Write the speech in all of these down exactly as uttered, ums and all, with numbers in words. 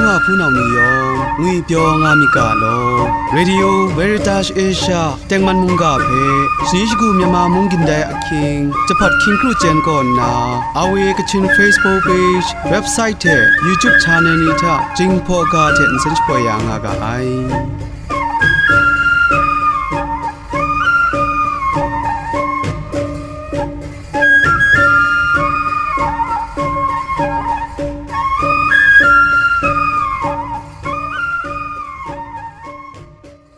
Hpunau ni yawng ngwipyaw nga myit ga law. Radio Veritas Asia tengman mungga hpe shani shagu Myanmar mung gindai ahkying, jahpat hkying kru jen kaw nna, R V A Kachin Facebook page, website hte YouTube channel ni hta Jinghpaw ga hte nsen shapoi ya nga ga ai.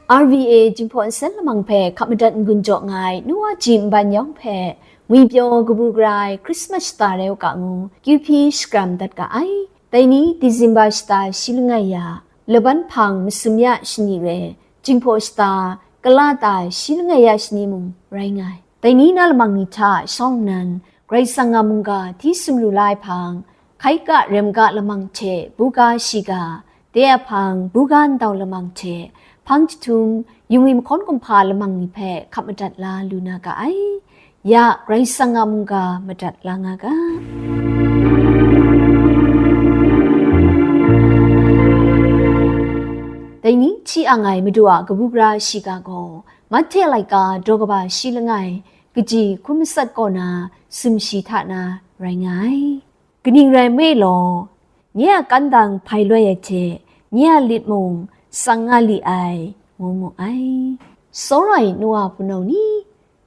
R V A Jinghpaw Nsen Lamang hpe hkap madat n-gun jaw nga ai nu wa ji nban yawng hpe, ngwipyaw kabu gara ai Christmas shata rai u ga ngu, kyu hpyi shakram dat ga ai. Dai ni December shata shi langai ya, laban hpang masum ya shani re, Jinghpaw shata kala ta shi langai ya shani mung rai nga ai. Dai ni na lamang ni hta shawng nnan, Karai Kasang a mungga hti sumru la ai hpang, hkai ga rem ga lamang hte buga shiga, de a hpang buga ndau lamang hte hpang jahtum, yungwi mahkawn kumhpa lamang ni hpe hkap madat la lu na ga ai. Ya Karai Kasang a mungga madat la nga ga. Dai ni hti ang ai Madu a kabu gara shiga gaw, Mahte laika daw kaba shi langai, kaji hkun matsat kaw na sumshi hta na rai nga ai. Kaning rai nme law, nye a kandang hpai loi ai hte, nye a lit mung tsang nga li ai, ngu mu ai. Tsawra ai nu wa hpunau ni,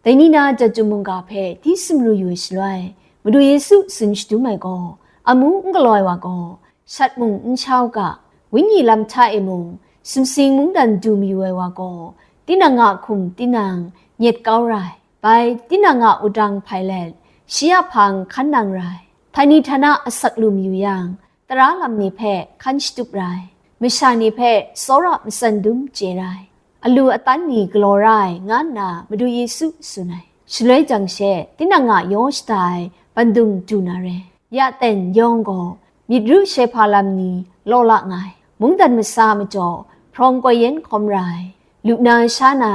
dai ni na Jahtum mungga hpe hti sumru yu ai shaloi, Madu Yesu tsun shadum ai gaw, amu n galaw ai wa gaw, shat mung n sha u ga, Wenyi lam hta e mung sumsing mungdan du mayu ai wa gaw, tinang a hkum tinang nyet kau ra ai. Bai, tinang a wudang hpai let, shi a hpang hkan nang ra ai. Htani htana asak lu mayu yang, tara lam ni hpe hkan shatup ra ai. Masha ni hpe tsawra matsan dum chye ra ai. Alu atan ni galaw ra ai, nga nna Madu Yesu tsun ai. Shaloi jang she, tinang a yaw shada ai bandum du na re. Ya ten yawng gaw, myit ru she hpa lam ni law la nga ai. Mungdan masa majaw hprawng koi yen hkawm ra ai. Lu na sha na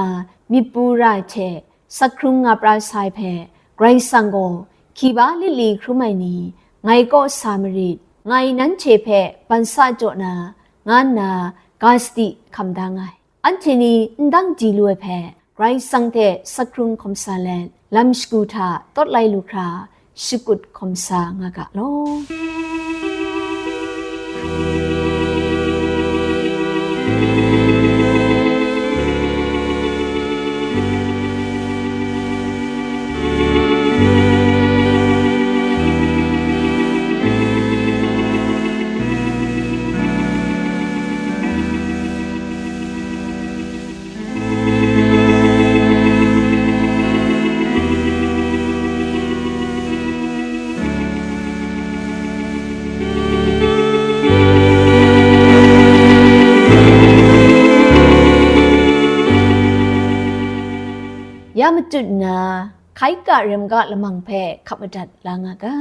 myit pu ra ai hte, sakhkrung nga pra sai hpe, Karai Kasang gaw hkiba lit li hkrum ai ni, ngai kaw sa marit, ngai nanhte hpe ban sa jaw na, nga nna ga sadi hkam da nga ai. Anhte ni n dang di lu ai hpe, Karai Kasang hte sakhkrung hkawm sa let, lam shagu hta tawt lai lu hkra, shakut hkawm sa nga ga law. Ya matut nna, hkai ga rem ga lamang hpe hkap madat la nga ga.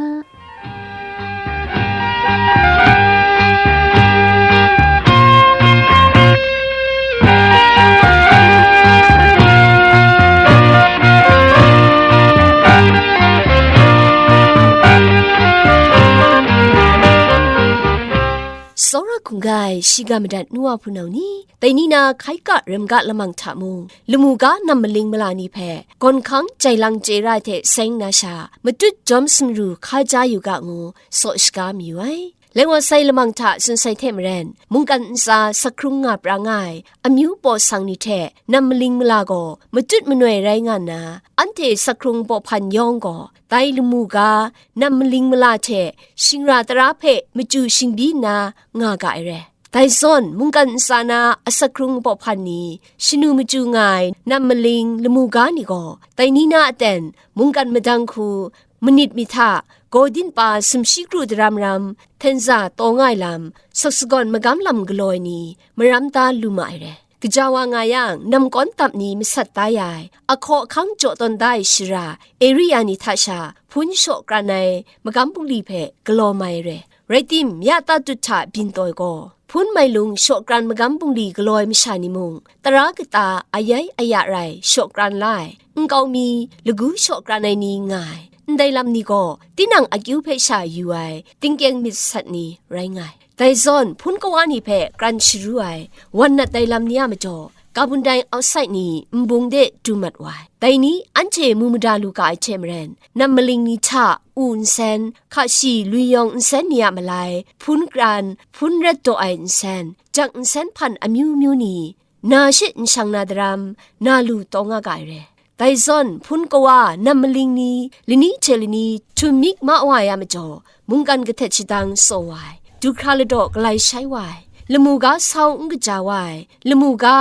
Tsawra hkungga ai shiga madat nu wa hpunau ni, dai ni na hkai ga rem ga lamang hta mung, lamu ga nam maling mala ni hpe, gawn hkang jai lang chye ra ai hte seng na sha, matut jawm sumru hka ja yu ga ngu, saw shaga mayu ai. Leng wa sai lamang hta tsun sai hte maren, mungkan ntsa sakhkrung nga pra nga ai, amyu paw sang ni hte nam maling mala gaw matut manoi rai nga nna, anhte sakhkrung baw hpan yawng gaw, dai lamu ga, nam maling mala hte shingra tara hpe machyu shingbyi nna nga ga ai re. Dai zawn, mungkan ntsa na asakhkrung baw hpan ni, shanu machyu nga ai nam maling lamu ga ni gaw, dai ni na aten, mungkan madang hku, manit mi hta, gaw din pa sumshi kru daram ram, htenza taw nga ai lam, saksagawn magam lam galaw ai ni, maram da lu ma ai re. Gaja wa nga yang, namkawn dap ni masat da ya ai, ahkaw ahkang jaw tawn da ai shara, eri ya ni hta sha, hpun shaw kran ai magam bungli hpe galaw mai ai re. Rai tim, ya tatut hta byin taw ai gaw, hpun mai lung shaw kran magam bungli galaw ai masha ni mung, tara kata ayai aya rai shaw kran la ai, nkau mi lagu shaw kran ai ni nga ai, ndai lam ni gaw, tinang akyu hpe sha yu ai, tingkyeng myit sat ni rai nga ai. Dai zawn hpun kawa ni hpe kran sharu ai, wan nat ai lam ni a majaw, kabun dai autsaid ni nbung de du mat wa ai. Dai ni anhte mu mada lu ga ai hte maren, nam maling ni hta u nsen, hka shi lui yawng nsen ni a malai, hpun kran, hpun ret daw ai nsen, jak nsen hpan amyu myu ni, na she nshang na daram, na lu taw nga ga ai re. Dai zawn, hpun kawa, nam maling ni, lani hte lani, htum myit ma wa ai a majaw, mungkan kahtet shadang tsaw wa ai, du hkra ladaw galai shai wa ai, lamu ga sau n kaja wa ai, lamu ga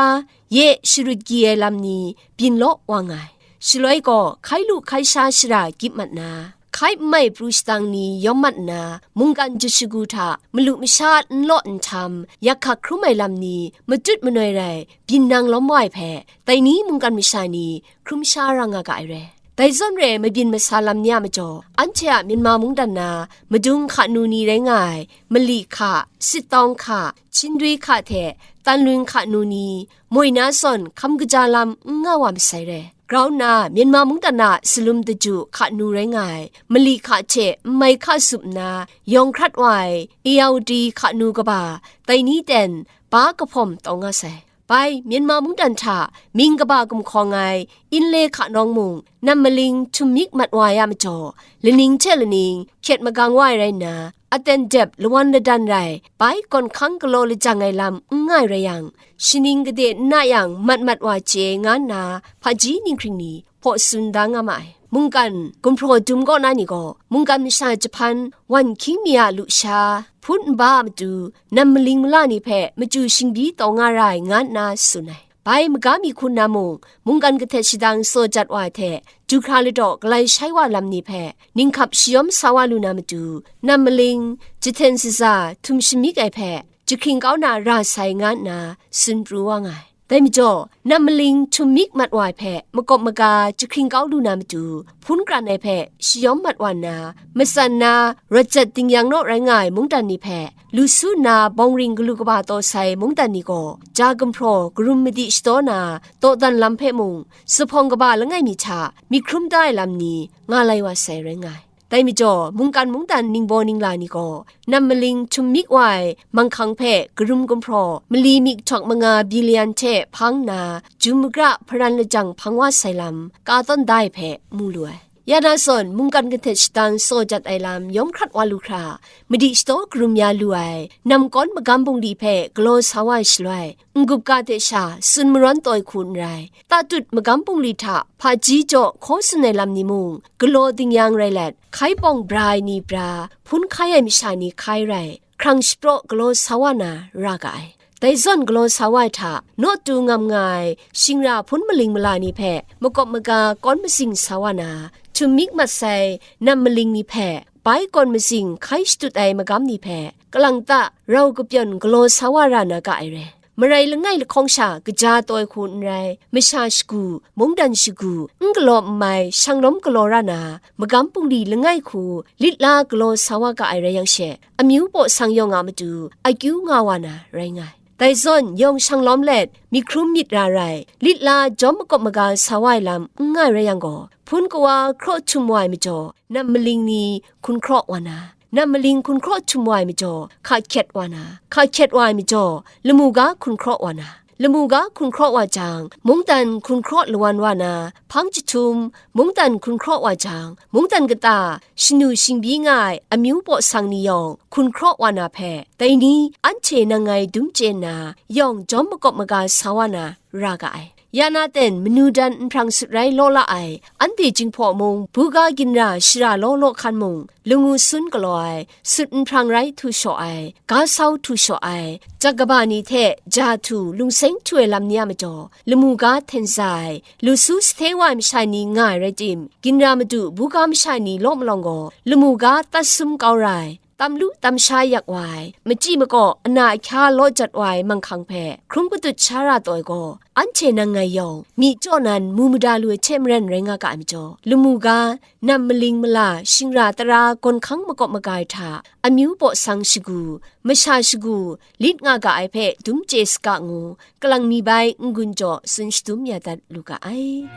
ye sharut gyi ai lam ni, byin law wa nga ai. Shaloi gaw, hkai lu hkai sha shara gyip mat na, hkai n mai pru shadang ni yawm mat nna, mungkan jashagu hta malu masha n law nhtang, yak hkak hkrum ai lam ni matut manoi rai byin nang lawm wa ai hpe, dai ni mungkan masha ni hkrum sha ra nga ga ai re. Dai zawn re mabyin masa lam ni a majaw, anhte a Myanmar mungdan na madung hka nu ni rai nga ai, Mali hka, Sittawng hka, Chindwi hka hte Tanlun hka nu ni, moi na zawn hkam kaja lam n nga wa masai re. Grau nna, Myanmar mungdan a Salum Daju hka nu rai nga ai, Mali hka hte n mai hka zup nna, yawng hkrat wa ai, Ayawdi hka nu kaba, dai ni ten, ba kahpawm taw nga sai. Bai, Myanmar mungdan hta mying kaba gumhkawng ai, Inle hka nawng mung, nam maling htum myit mat wa ai a majaw, laning hte laning hkyet magang wa ai rai nna, aten dep lawan ladan rai, bai gawn hkang galaw lajang ai lam n nga ai rai yang, shaning gade n na yang mat mat wa chye nga nna, hpaji ninghkring ni hpaw tsun da nga ma ai. Mungkan gumhpraw dum kaw na ni gaw, mungkan masha jahpan wan hkying mi a lusha, hpun nba a matu, nam maling mala ni hpe machyu shingbyi taw nga ra ai, nga nna tsun ai. Bai maga mi hku na mung, mungkan kahtet shadang tsaw jat wa ai hte, du hkra ladaw galai shai wa lam ni hpe, ninghkap shayawm sa wa lu na matu, nam maling, jahten shaza, htum shamyik ai hpe, jahkring kau na ra sai, nga nna tsun pru wa nga ai. Dai majaw, nam maling htum myit mat wa ai hpe makawp maga jahkring kau lu na matu, hpun kran ai hpe shayawm mat wa nna, matsan na rawt jat ding yang naw rai nga ai mungdan ni hpe, lu su nna bawng ring galu kaba taw sai mungdan ni gaw, ja gumhpraw karum madi shadaw na dawdan lam hpe mung, zuphpawng kaba langai mi hta myit hkrum da ai lam ni nga lai wa sai rai nga ai. Dai majaw, mungkan mungdan ningbaw ningla ni gaw, nam maling htum myit wa ai manghkang hpe karum gumhpraw, mali myit htawk manga bilian hte hpang nna, jum magra hparan lajang hpang wa sai lam, ka tawn da ai hpe mu lu ai. Ya na zawn, mungkan kahtet shadang tsaw jat ai lam yawng hkrat wa lu hkra, madi shadaw karum ya lu ai, namkawn magam bungli hpe galaw sa wa ai shaloi, n-gup ga hte sha tsun marawn taw ai hku n rai, tatut magam bungli hta hpaji jaw hkaw tsun ai lam ni mung, galaw ding yang rai let, hkai pawng bra ai ni bra, hpun hkai ai masha ni hkai rai, hkrang shapraw galaw sa wa na ra ga ai. Dai zawn galaw sa wa ai hta, nawtu ngam nga ai shingra hpun maling mala ni hpe makawp maga kawn mazing sa wa na, htum myit mat sai nam maling ni hpe, bai kawn mazing hkai shatut ai magam ni hpe, kalang ta rau kapyawn galaw sa wa ra na ga ai re. Marai langai lahkawng sha kaja taw ai hku n rai, masha shagu, mungdan shagu, n galaw n mai, shanglawm galaw ra na, magam bungli langai hku lit la galaw sa wa ga ai rai yang she, amyu baw sang yawng a matu akyu nga wa na rai nga ai. Dai zawn, yawng shanglawm let, myit hkrum myit ra rai, lit la jawm makawp maga sa wa ai lam n nga ai rai yang gaw, hpun kawa hkraw htum wa ai majaw, nam maling ni hkun hkraw wa na, nam maling hkun hkraw htum wa ai majaw, hka hkyet wa na, hka hkyet wa ai majaw, lamu ga hkun hkraw wa na, lamu ga hkun hkraw wa jang, mungdan hkun hkraw lawan wa na, hpang jahtum, mungdan hkun hkraw wa jang, mungdan kata, shanu shingbyi nga ai amyu baw sang ni yawng hkun hkraw wa na hpe, dai ni anhte nang ngai dum chye nna, yawng jawm makawp maga sa wa na ra ga ai. Ya na ten manu dan nhprang sut rai law la ai, anhte Jinghpaw mung, buga ginra shara law law hkan mung, lamu sun galaw ai, sut nhprang rai htu shaw ai, ga sau htu shaw ai, jak kaba ni hte ja htu lungseng htu ai lam ni a majaw, lamu ga hten za ai, lu su sahte wa ai masha ni nga ai rai tim, ginra madu buga masha ni law malawng gaw, lamu ga tat sum kau ra ai, tam lu tam sha yak wa ai, machyi makaw ana ahkya law jat wa ai manghkang hpe hkrum katut sha ra taw ai gaw, anhte nang ngai yawng, myi chyaw nan mu mada lu ai hte maren rai nga ga ai majaw, lamu ga, nam maling mala, shingra tara gawn hkang makawp maga ai hta, amyu baw sang shagu, masha shagu, lit nga ga ai hpe dum chye saga ngu, kalang mi bai n-gun jaw tsun shadum ya dat lu ga ai.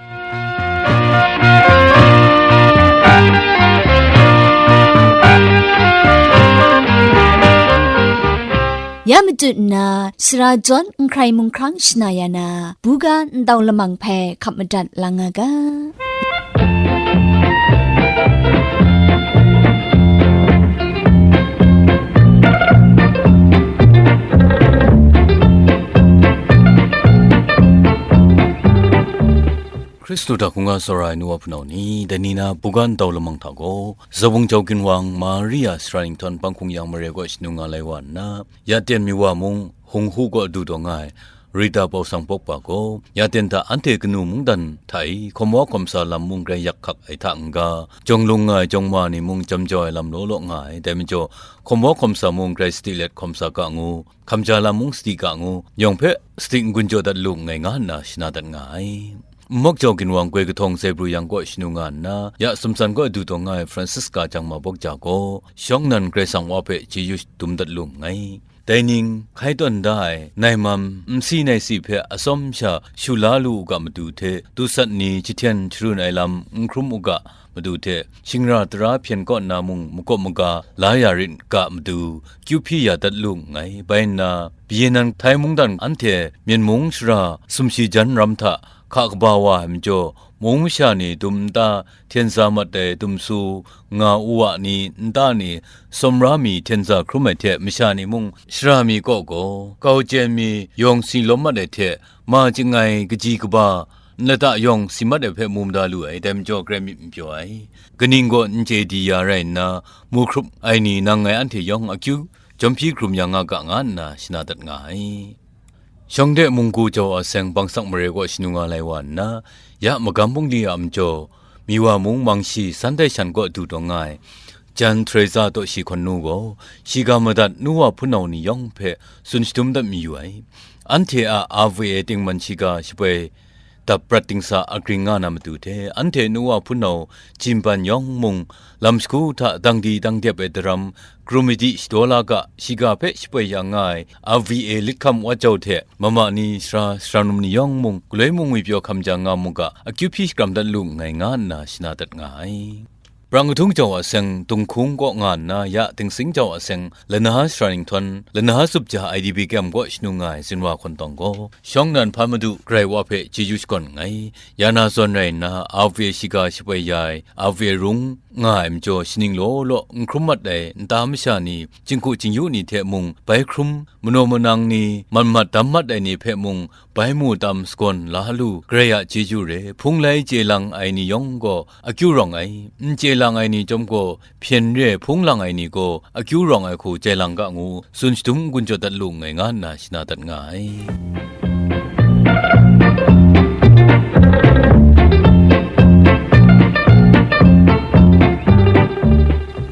Ya matut nna, sara jawn n hkrai mung hkrang shana ya na, buga ndau lamang hpe hkap madat lang nga ga. Hkristu hta hkungga tsawra ai nu wa hpunau ni, dai ni na buga ndau lamang hta gaw, Zawung jau ginwang Maria sara ninghtawn panghkung yang mare kaw shanu nga lai wa nna, Yaten mi wa mung, Hung Hu kaw du taw nga ai, Rita Pawsang Pawkpa gaw, Yaten hta anhte kanu mungdan hta i hkawm wa hkawm sa lam mung grai yak hkak ai hta n-ga, jawng lung nga ai jawng ma ni mung jam jau ai lam law law nga ai, dai majaw, hkawm wa hkawm sa mung grai sadi let hkawm sa ga ngu, hkamja lam mung sadi ga ngu, yawng hpe sadi n-gun jaw dat lu nngai, nga nna shana dat nga ai. Nmawk jau ginwang goi kahtawng Zebru yang kaw shanu nga nna, ya sumsan kaw du taw nga ai Francisca jang ma bawk ja gaw, shawng nnan Karai Kasang wa hpe chyeju dum dat lu nngai. Dai ning, hkai tawn da ai, nai mam, nsi nai si hpe atsawm sha shu la lu u ga matu hte, dusat ni jahten sharun ai lam n hkrum u ga matu hte, shingra tara hpyen kaw nna mung makawp maga la ya rit ga matu, kyu hpyi ya dat lu nngai. Bai nna, Biyenen htai mungdan anhte Myen mung shara sumshi jan ram hta hka kaba wa ai majaw, mung masha ni dum nta hten za mat ai dumsu, nga u wa ni nta ni sawmra mi hten za hkrum ai hte masha ni mung shara mi kaw gaw, kau chyen mi yawng si lawm mat ai hte, ma chyangai kaji kaba, nlata yawng si mat ai hpe mu mada lu ai, dai majaw grai myit n pyaw ai. Kaning gaw n chye di ya rai nna, mu hkrup ai ni nang ngai anhte yawng akyu jawm hpyi hkrum ya nga ga, nga nna shana dat nga ai. Shawng de munggu jau a seng bangsak mare kaw shanu nga lai wa nna, ya magam bungli a majaw, mi wa mung mang shi san tai shan kaw du taw nga ai, Jan Teresa taw shi hkawn nu gaw, shiga madat nu wa hpunau ni yawng hpe tsun shadum dat mayu ai. Anhte a R V A tingman shiga shapoi dap prat dingsa agring nga na matu hte, anhte nu wa hpunau jimban yawng mung, lam shagu hta dang di dang dep ai daram, krum madi shadaw la ga, shiga hpe shapoi ya nga ai, R V A lit hkam wa jau hte, mama ni, sara, sara num ni yawng mung, galoi mungwi pyaw hkam ja nga mu ga, akyu hpyi shakram dat lu nngai, nga nna shana dat nga ai. Brang Kadung jau a seng Dunghkung kaw nga nna, ya Dingsing jau a seng Lana sara ninghtawn, Lana zup ja I D P kem kaw shanu nga ai zinwa hkawn tawng gaw, shawng nnan hpa madu Karai wa hpe chyeju shakawn nngai. Ya na zawn rai nna, R V A shiga shapoi ya ai, R V A rung nga ai majaw, shaning law law n hkrum mat ai nta masha ni, jinghku jingyu ni hte mung bai hkrum, manaw manang ni, man mat dam mat ai ni hpe mung, bai mu tam sagawn la lu, Karai a chyeju re, hpung lai chye lang ai ni yawng gaw akyu rawng ai, n chye lang ai ni chyawm gaw hpyen re hpung lang ai ni gaw akyu rawng ai hku chye lang ga ngu, tsun shadum n-gun jaw dat lu nngai, nga nna shana dat nga ai.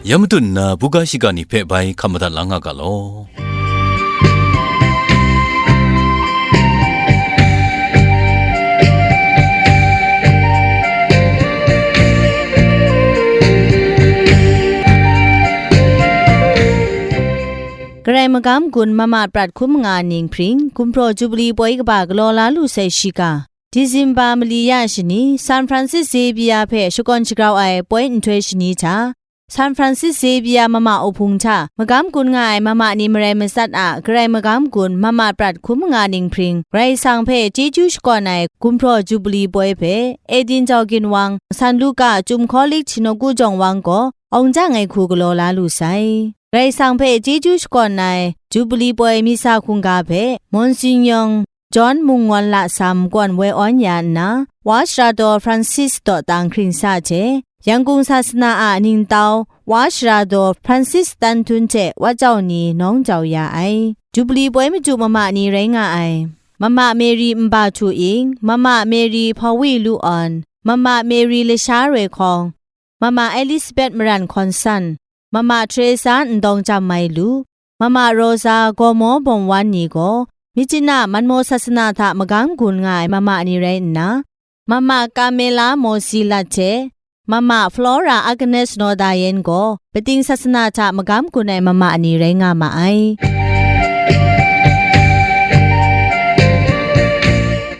Ya matut nna, buga shiga ni hpe bai hkam madat la nga ga law. Karai magam gun mama prat hkrum nga ning hpring, gumhpraw Jubili poi kaba galaw la lu sai shiga, Disemba mali ya shani, San Francis Xavier hpe shakawn shagrau ai poi nhtoi shani hta, San Francis Xavier mama uhpung hta magam gun nga ai mama ni marai matsat a, Karai magam gun mama prat hkrum nga ning hpring, Karai Kasang hpe chyeju shakawn ai gumhpraw Jubili poi hpe, Edin jau ginwang, San Luka Chyum Hkawlik Htinawku Jawng Wang gaw awng jang ai hku galaw la lu sai. Karai Kasang hpe chyeju shakawn ai Jubili poi misa hkungga hpe, Monsignor John Mungwan Lasam kawn woi awn ya nna, Wa Sara daw Francis dawtang hkring sa hte, Yangon sasana a ningtau Wa Sara daw Francis tan htum hte wa jau ni nawng jau ya ai. Jubili poi madu mama ni rai nga ai. Mama Mary Nba Htu Ing, Mama Mary Hpawi Lu Awn, Mama Mary Lasha Roi Hkawng, Mama Elizabeth Maran Hkawn San, Mama Teresa Ndawng Jam Mai Lu, Mama Rosa Gawmaw Bawng Wan ni gaw, Myitkyina Manmaw sasana hta magam gun nga ai mama ni rai nna, Mama Carmela Mawsi Lat hte Mama Flora Agnes Nawda Yen gaw, pating sasana hta magam gun ai mama ni rai nga ma ai.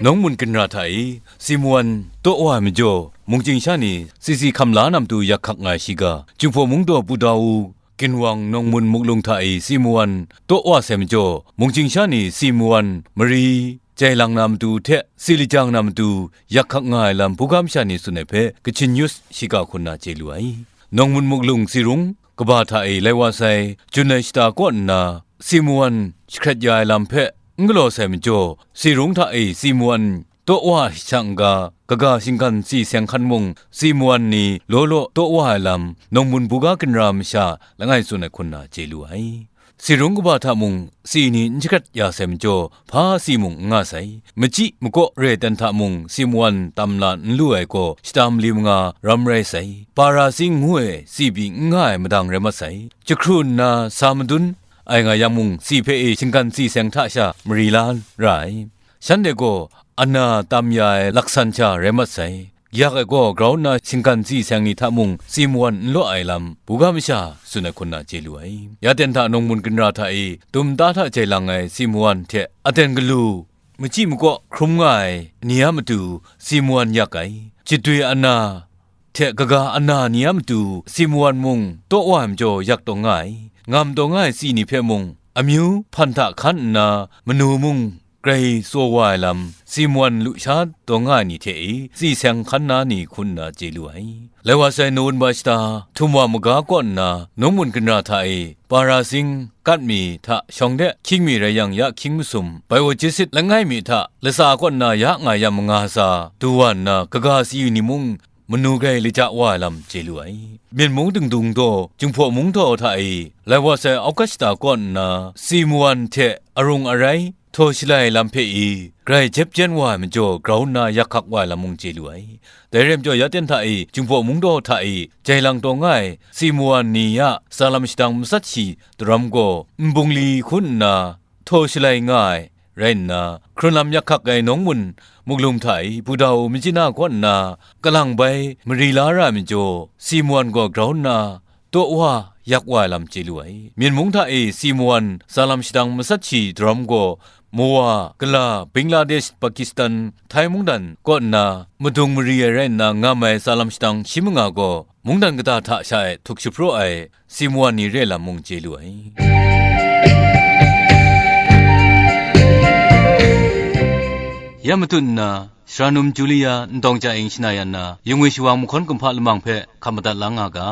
Nawng mun ginra hta i, Simuan taw wa ai majaw, mungchying sha ni sisi hkam la na matu yak hkak nga ai shiga, Jinghpaw Mungdaw Budawu Ginwang Nawngmun Muklung hta e si mawan taw wa sai majaw, mungchying sha ni si mawan mari jai lang na matu hte si lajang na matu yak hkak nga ai lam buga masha ni tsun ai hpe Kachin News shiga hkun na chye lu ai. Nawngmun Muklung si rung kaba hta e lai wa sai, Jun ai shata kaw nna si mawan jahkrat ya ai lam hpe n galaw sai majaw, si rung hta e si mawan taw wa ai shang ga, kaga shinggan si seng hkan mung si mawan ni law law taw wa ai lam, Nawngmun buga ginra masha langai tsun ai hkun na chye lu ai. Si rung kaba hta mung si ni n jahkrat ya sai majaw, hpa si mung n nga sai. Machyi makaw re ai ten hta mung si mawan tam la n lu ai gaw, shata mali manga ram rai sai. Para sing ngu ai si pyi n nga ai madang rai mat sai. Jahkru nna sa madun ai nga yang mung, si hpe e shinggan si seng hta sha mari la ra ai. Shanhte gaw ana tam ya ai laksan sha rai mat sai. Yak ai gaw grau nna shinggan si seng ni hta mung si mawan n law ai lam, buga masha tsun ai hkun na chye lu ai. Ya ten hta Nawngmun ginra hta e tum ta hta jai lang ai si mawan hte aten galu, machyi makaw hkrum nga ai ni a matu si mawan yak ai. Jadwi ana hte kaga ana ni a matu si mawan mung taw wa ai majaw yak taw nga ai. Ngam taw nga ai si ni hpe mung amyu hpan hta hkan nna manu mung grai tsaw wa ai lam, si mawan lusha taw nga ai ni hte e si seng hkan na ni hkun nna chye lu ai. Lai wa sai Nowunba shata htum wa maga kaw nna Nawngmun ginra hta e para sing kat mi hta shawng de hkying mi rai yang ya hkying masum, bai wa jit sit langai mi hta latsa kaw nna ya nga ya manga sa du wa nna, kaga si ni mung manu grai laja wa ai lam chye lu ai. Myen mung dingdung daw, Jinghpaw mung daw hta e lai wa sai August shata kaw nna si mawan hte arung arai htaw shalai lam hpe e grai jep jen wa ai majaw, grau nna yak hkak wa ai lam mung chye lu ai. Dai rai majaw, ya ten hta e Jinghpaw mung daw hta e jai lang taw nga ai si mawan ni a tsa lam shadang matsat shi daram gaw nbungli hkun nna htaw shalai nga ai rai nna, hkrun lam yak hkak ai Nawngmun Muklum hta e Budau Majina kaw nna kalang bai mari la ra ai majaw, si mawan gaw grau nna taw wa yak wa ai lam chye lu ai. Myen mung hta e si mawan tsa lam shadang matsat shi daram gaw, Mawa, Kala, Bangladesh, Pakistan, Thai mungdan kaw nna madung mari ai rai nna ngam ai tsa lam shadang shi manga gaw, mungdan kata hta sha e htuk shapraw ai si mawan ni re lam mung chye lu ai. Ya matut nna, Sharanum Julia, Ntawng Ca Ing shana yan na, Yungwi Shawang mahkawn kumhpa lamang hpe hkap madat la nga ga.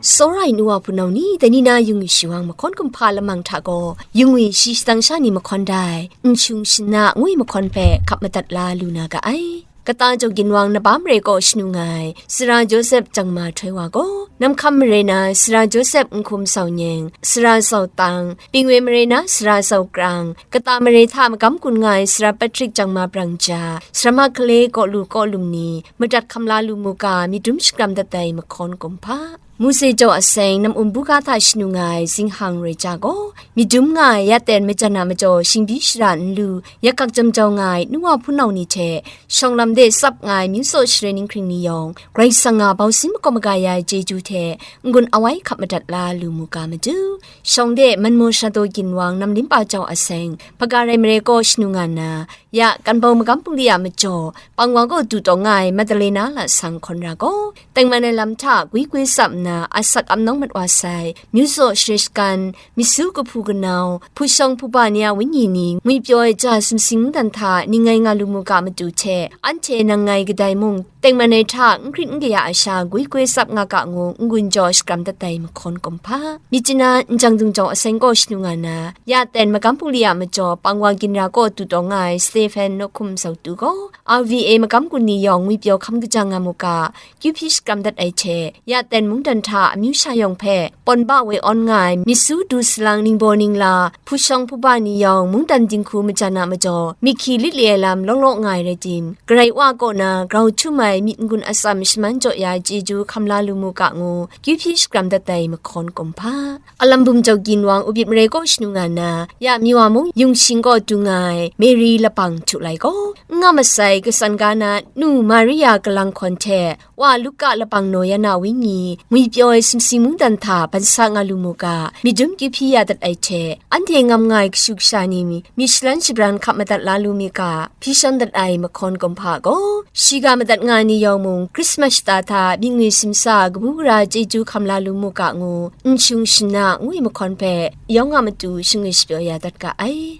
Tsawra ai nu wa hpunau ni, dai ni na Yungwi Shawang mahkawn kumhpa lamang hta gaw, Yungwi shi shadang sha ni mahkawn dai, Nshung Shana ngwi mahkawn hpe hkap madat la lu na ga ai. Kata jaw ginwang Naba mare kaw shanu nga ai Sara Josep Jangma Htoi wa gaw, Namhkam mare na Sara Josep Nhkum Sau Nyeng, Sara Sau Tang, Pingwe mare na Sara Sau Krang, kata mare hta magam gun nga ai Sara Patrick Jangma Brang Ja, Sara Mahkale kaw lu kaw lum ni, madat hkam la lu mu ga, myit dum shakram dat ai mahkawn kumhpa. Muse jaw aseng nam-um buga hta shanu nga ai zinghang roi ja gaw, myit dum nga ai ya ten majan a majaw shingbi shara n lu, yak hkak jam jau nga ai nu wa hpunau ni hte, shawng lam de tsap nga ai myu tsaw share ninghkring ni yawng, Karai Kasang a bau sin makawp maga ya ai chyeju hte n-gun awai hkap madat la lu mu ga matu. Shawng de Manmaw Shadaw ginwang nam limpa jau aseng, hpaga rai mare kaw shanu nga nna, ya Kanbau magam bungli a majaw, Pangwa kaw du taw nga ai Madalena lasang hkawn ra gaw, tengman ai lam hta gwi gwi tsap nna asak amnawng mat wa sai, myu tsaw share shagan, myit su kahpu kanau, hpu shawng hpu ba ni a wenyi ni, ngwipyaw ai ja sumsing mungdan hta ning ngai nga lu mu ga matu hte, anhte nang ngai kadai mung, tengman ai hta n hkrit n kaya a sha gwi gwi tsap nga ga ngu n-gun jaw shakram dat ai mahkawn kumhpa. Myitkyina Njang Dung Jau aseng kaw shanu nga na, ya ten magam bungli a majaw Pangwa ginra kaw du taw nga ai Stephen Nawhkum Zautu gaw, R V A magam gun ni yawng ngwipyaw hkam kaja nga mu ga, kyu hpyi shakram dat ai hte, ya ten mungdan hta amyu sha yawng hpe, pawn ba woi awn nga ai myit su du salang ningbaw ningla, hpu shawng hpu ba ni yawng mungdan dinghku majan a majaw, myit hkyi lit li ai lam law law nga ai rai tim, Karai Wa kaw na grau htum ai myit n-gun atsam shaman jaw ya ai chyeju hkam la lu mu ga ngu, kyu hpyi shakram dat ai mahkawn kumhpa. Alam bum jau ginwang Ubit mare kaw shanu nga na, ya Miwa mung yung shing kaw du nga ai Mary Lapang Htu Lai gaw, n nga masai kasan ga na nu Maria kalang hkawn hte, Wa Luka Lapang naw ya na wenyi, ngwi pyaw ai sumsing mungdan hta ban sa nga lu mu ga, myit dum kyu hpyi ya dat ai hte, anhte ngam nga ai kashu kasha ni mi, myi shalan shabran hkap madat la lu mi ga, hpyi shang dat ai mahkawn kumhpa gaw, shiga madat nga ai ni yawng mung, Krismas shata hta myit ngwi simsa kabu gara chyeju hkam la lu mu ga ngu, n shung shana ngu ai mahkawn hpe, yawng a matu shingwi shapyaw ya dat ga ai.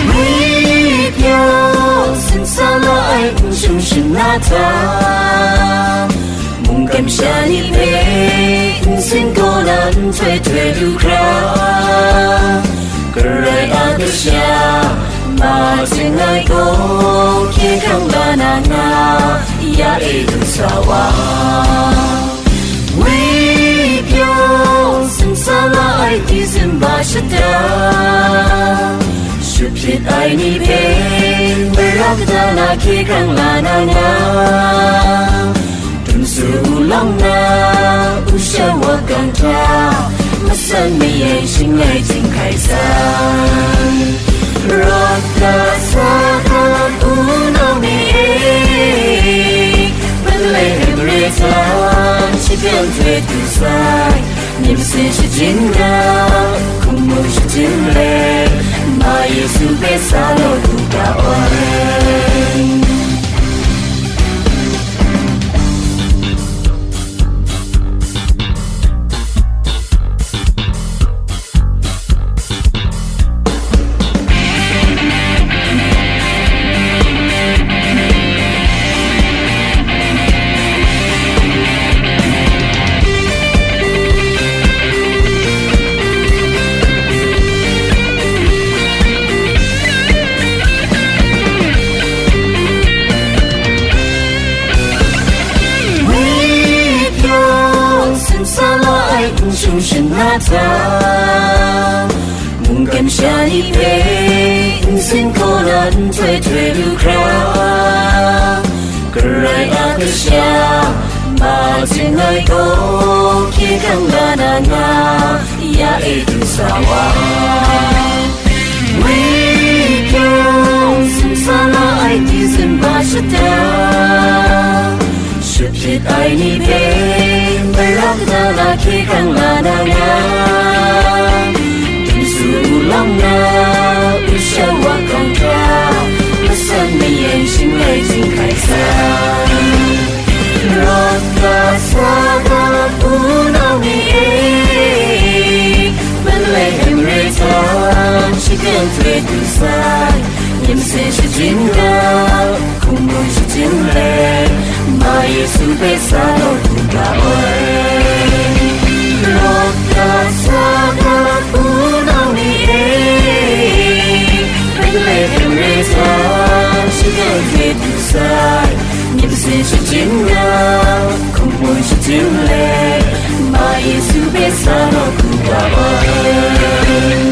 Ngwi pyaw simsa la ai n shung shana hta, mungkan masha ni hpe n sin kaw na nhtoi htoi du hkra, Karai a kasha, ma ching ai gaw, hkye hkrang la na nga, ya e du sa wa. Ngwi pyaw simsa la ai Disemba shata, shut hpyit ai ni hpe, mara kata na hkye hkrang la na nga, dum su u lawng na, u sha wa gang hta, masan mayang shangai jinghkai sai. Rawt ga, sa ga, u nau ni e, Betlehem mare hta, shakyan htoi du sai, myit masin shajin ga, hkum mung shajin let, ma Yesu hpe sa law lu ga ai. Ngwi pyaw simsa la ai n shung shana hta, mungkan masha ni hpe n sin kaw na nhtoi htoi lu hkra, Karai a kasha, ma ching ai gaw, hkye hkrang la na nga, ya e du sa wa. Ngwi pyaw simsa la ai Disemba shata, shut hpyit ai ni hpe, mara kata na hkye hkrang la na nga, dum su u lawng na, u sha wa hkawng hta, masan mayang shangai jinghkai sai. Rawt ga, sa ga, u nau ni e, Betlehem mare hta, shakyan htoi du sai, myit masin shajin ga, hkum mung shajin let, ma Yesu hpe sa law lu ga ai. Rawt ga, sa ga, u nau ni e, Betlehem mare hta, shakyan htoi du sai, myit masin shajin ga, hkum mung shajin let, ma Yesu hpe sa law lu ga ai.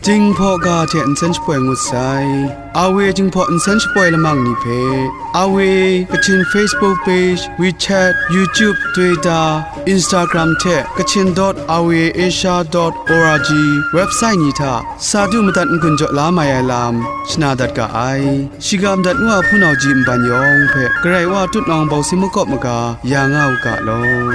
Jinghpaw ga hte nsen shapoi ngut sai. A W Jinghpaw nsen shapoi lamang ni hpe, A W Kachin Facebook page, WeChat, YouTube, Twitter, Instagram hte Kachin dot R V A Asia dot O R G website ni hta sa du madat n-gun jaw la mai ai lam shana dat ga ai. Shiga madat ngu a hpunau ji nban yawng hpe Karai Wa tutnawng bawsing makawp maga ya nga u ga law.